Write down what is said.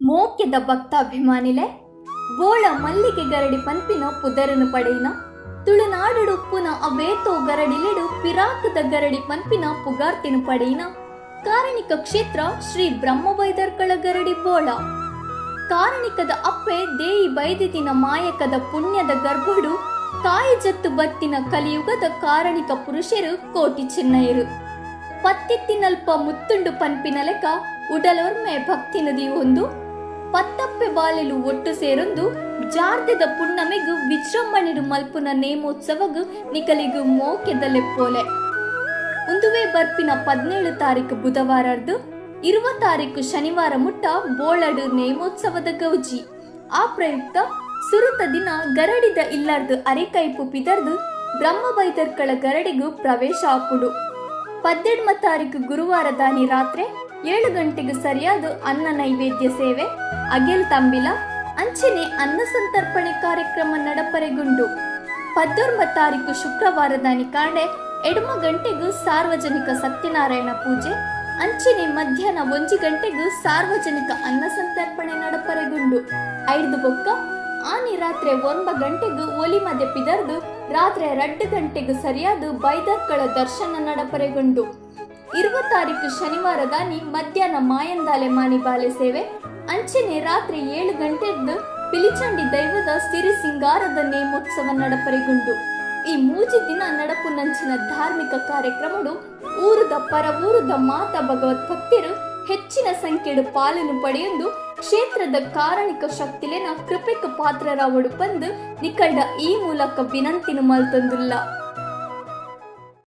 ಮೋಕೆದ ಭಕ್ತಾಭಿಮಾನಿಲೆ, ಬೋಳ ಮಲ್ಲಿಗೆ ಗರಡಿ ಪನ್ಪಿನ ಪುದರನು ಪಡೆಯಿನ, ತುಳುನಾಡುಡು ಉಪ್ಪುನ ಅವೇತೋ ಗರಡಿಲೆಡು ಪಿರಾಕದ ಗರಡಿ ಪನ್ಪಿನ ಪುಗಾರ್ತಿನ ಪಡೆಯಿನ ಕಾರಣಿಕ ಕ್ಷೇತ್ರ ಶ್ರೀ ಬ್ರಹ್ಮಬೈದರ್ಕಳ ಗರಡಿ ಬೋಳ. ಕಾರಣಿಕದ ಅಪ್ಪೆ ದೇಯಿ ಬೈದಿದಿನ ಮಾಯಕದ ಪುಣ್ಯದ ಗರ್ಭಡು ಕಾಯಿ ಜತ್ತು ಬತ್ತಿನ ಕಲಿಯುಗದ ಕಾರಣಿಕ ಪುರುಷರು ಕೋಟಿ ಚೆನ್ನಯರು. ಪತ್ತಿತ್ತಿನಲ್ಪ ಮುತ್ತುಂಡು ಪನ್ಪಿನ ಲೆಕ ಉಡಲೊರ್ಮೆ ಭಕ್ತಿ ನದಿ ಒಂದು ಪತ್ತಪ್ಪೆ ಬಾಲೆಲು ಒಟ್ಟು ಸೇರೊಂದು ಜಾರ್ದೆದ ಪುಣ್ಣಮೆಗ್ ವಿಜೃಂಭಣೆಡು ಮಲ್ಪುನ ನೇಮೋತ್ಸವಗ್ ನಿಕಲಿಗ್ ಮೋಕೆದ ಲೆಪ್ಪೋಲೆ. ಉಂದುವೇ ಬರ್ಪಿನ 17 ತಾರೀಕು ಬುಧವಾರರ್ದು 20 ತಾರೀಕು ಶನಿವಾರ ಮುಟ್ಟ ಬೋಳಡು ನೇಮೋತ್ಸವದ ಗೌಜಿ. ಆ ಪ್ರಯುಕ್ತ ಸುರುತ ದಿನ ಗರಡಿದ ಇಲ್ಲರ್ದು ಅರಿಕೈಪು ಪಿದರ್ದು ಬ್ರಹ್ಮಬೈದರ್ಕಳ ಗರಡಿಗು ಪ್ರವೇಶ ಆಪುಂಡು. 18 ತಾರೀಕು ಗುರುವಾರ ದಾನಿ ರಾತ್ರಿ 7 ಗಂಟೆಗೆ ಸರಿಯಾದ ಅನ್ನ ನೈವೇದ್ಯ ಸೇವೆ, ಅಗೆಲ್ ತಂಬಿಲ, ಅಂಚನೆ ಅನ್ನ ಸಂತರ್ಪಣೆ ಕಾರ್ಯಕ್ರಮ ನಡಪರೆಗುಂಡು. 19 ತಾರೀಕು ಶುಕ್ರವಾರದಾನಿ ಕಾಂಡೆ ಎಡ್ಮ ಗಂಟೆಗೂ ಸಾರ್ವಜನಿಕ ಸತ್ಯನಾರಾಯಣ ಪೂಜೆ, ಅಂಚನೆ ಮಧ್ಯಾಹ್ನ 1 ಗಂಟೆಗೂ ಸಾರ್ವಜನಿಕ ಅನ್ನ ಸಂತರ್ಪಣೆ ನಡಪರೆಗುಂಡು. ಐದು ಬೊಕ್ಕ ಆನಿ ರಾತ್ರಿ 9 ಗಂಟೆಗೂ ಒಲಿಮದೆ ಪಿದರ್ದು ರಾತ್ರಿ 2 ಗಂಟೆಗೂ ಸರಿಯಾದ ಬೈದರ್ಕಳ ದರ್ಶನ ನಡಪರೆಗುಂಡು. 20 ತಾರೀಕು ಶನಿವಾರದಾನಿ ಮಧ್ಯಾಹ್ನ ಮಾಯಂದಾಲೆ ಮಾನಿಬಾಲೆ ಸೇವೆ, ಅಂಚನೆ ರಾತ್ರಿ 7 ಗಂಟೆದ್ದು ಪಿಲಿಚಂಡಿ ದೈವದ ಸಿರಿ ಸಿಂಗಾರದ ನೇಮೋತ್ಸವ ನಡಪರೆಗುಂಡು. ಈ ಮೂಜಿ ದಿನ ನಡಪು ನಂಚಿನ ಧಾರ್ಮಿಕ ಕಾರ್ಯಕ್ರಮಡು ಊರುದ ಪರ ಊರುದ ಮಾತ ಭಗವತ್ ಭಕ್ತರು ಹೆಚ್ಚಿನ ಸಂಖ್ಯೆಡು ಪಾಲನ್ನು ಪಡೆಯೊಂದು ಕ್ಷೇತ್ರದ ಕಾರಣಿಕ ಶಕ್ತಿಲೆನ ಕೃಪೆಕ್ ಪಾತ್ರರಾವಡು ಪಂದು ನಿಕಲ್ಡ ಈ ಮೂಲಕ ವಿನಂತಿನು ಮಲ್ತೊಂದುಲ್ಲ.